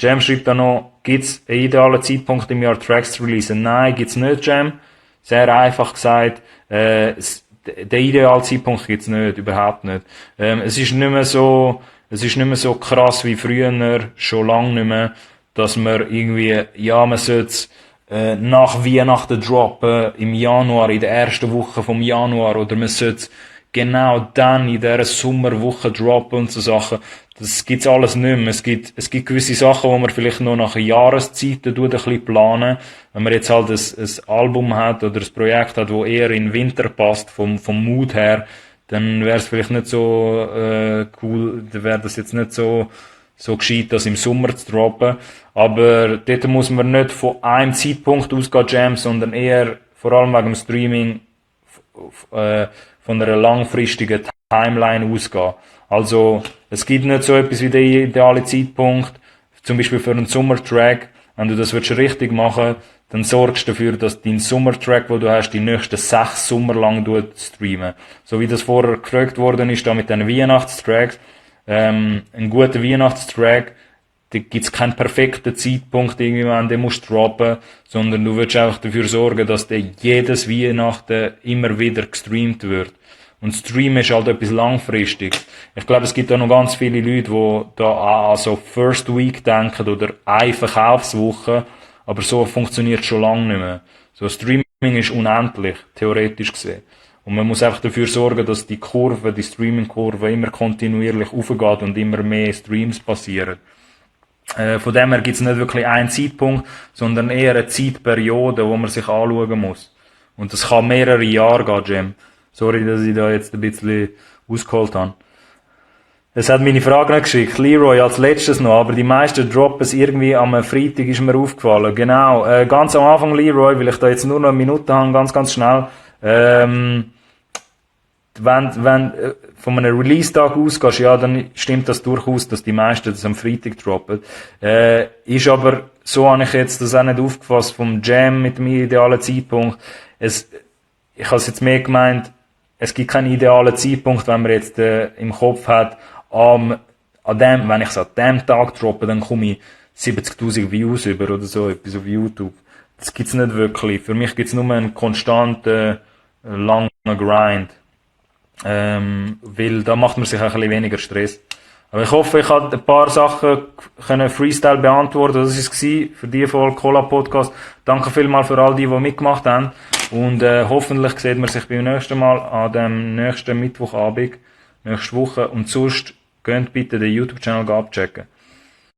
Jam schreibt dann noch, gibt's einen idealen Zeitpunkt im Jahr Tracks zu releasen? Nein, gibt's nicht, Jam. Sehr einfach gesagt, den idealen Zeitpunkt gibt's nicht, überhaupt nicht. Es ist nicht mehr so krass wie früher, schon lange nicht mehr, dass man irgendwie, ja, man sollte nach Weihnachten droppen, im Januar, in der ersten Woche vom Januar, oder man sollte genau dann in dieser Sommerwoche droppen und so Sachen. Das gibt's alles nicht mehr. Es gibt gewisse Sachen, wo man vielleicht noch nach Jahreszeiten ein bisschen planen. Wenn man jetzt halt ein Album hat oder ein Projekt hat, wo eher in den Winter passt, vom Mood her, dann wäre es vielleicht nicht so cool, dann wäre das jetzt nicht so gescheit, das im Sommer zu droppen. Aber dort muss man nicht von einem Zeitpunkt ausgehen, Jam, sondern eher, vor allem wegen dem Streaming, von einer langfristigen Timeline ausgehen. Also, es gibt nicht so etwas wie den idealen Zeitpunkt, zum Beispiel für einen Sommertrack. Wenn du das richtig machen willst, dann sorgst du dafür, dass dein Sommertrack, den du hast, die nächsten 6 Sommer lang streamen. So wie das vorher gefragt worden ist, da mit den Weihnachtstracks. Ein guter Weihnachtstrack, da gibt's keinen perfekten Zeitpunkt, irgendwie, wenn du musst droppen, sondern du willst einfach dafür sorgen, dass der jedes Weihnachten immer wieder gestreamt wird. Und Stream ist halt etwas Langfristiges. Ich glaube, es gibt auch noch ganz viele Leute, die da an so First Week denken oder eine Verkaufswoche, aber so funktioniert schon lange nicht mehr. So Streaming ist unendlich, theoretisch gesehen. Und man muss einfach dafür sorgen, dass die Streaming-Kurve immer kontinuierlich aufgeht und immer mehr Streams passieren. Von dem her gibt's nicht wirklich einen Zeitpunkt, sondern eher eine Zeitperiode, wo man sich anschauen muss. Und das kann mehrere Jahre gehen, Jim. Sorry, dass ich da jetzt ein bisschen ausgeholt habe. Es hat meine Frage nicht geschickt. Leroy als letztes noch, aber die meisten droppen es irgendwie am Freitag, ist mir aufgefallen. Genau, ganz am Anfang, Leroy, weil ich da jetzt nur noch eine Minute habe, ganz schnell. Wenn von einem Release-Tag ausgehst, ja, dann stimmt das durchaus, dass die meisten das am Freitag droppen. Ist aber, so habe ich jetzt das auch nicht aufgefasst vom Jam mit dem idealen Zeitpunkt. Ich habe es jetzt mehr gemeint, es gibt keinen idealen Zeitpunkt, wenn man jetzt im Kopf hat, wenn ich es an dem Tag droppe, dann komme ich 70.000 Views über oder so, etwas auf YouTube. Das gibt's nicht wirklich. Für mich gibt's nur einen konstanten, langen Grind. Weil da macht man sich auch ein bisschen weniger Stress. Aber ich hoffe, ich habe ein paar Sachen Freestyle beantworten. Das war es für die Folge Cola Podcast. Danke vielmals für all die mitgemacht haben. Und hoffentlich sieht man sich beim nächsten Mal an dem nächsten Mittwochabend, nächste Woche. Und sonst, geht bitte den YouTube-Channel abchecken.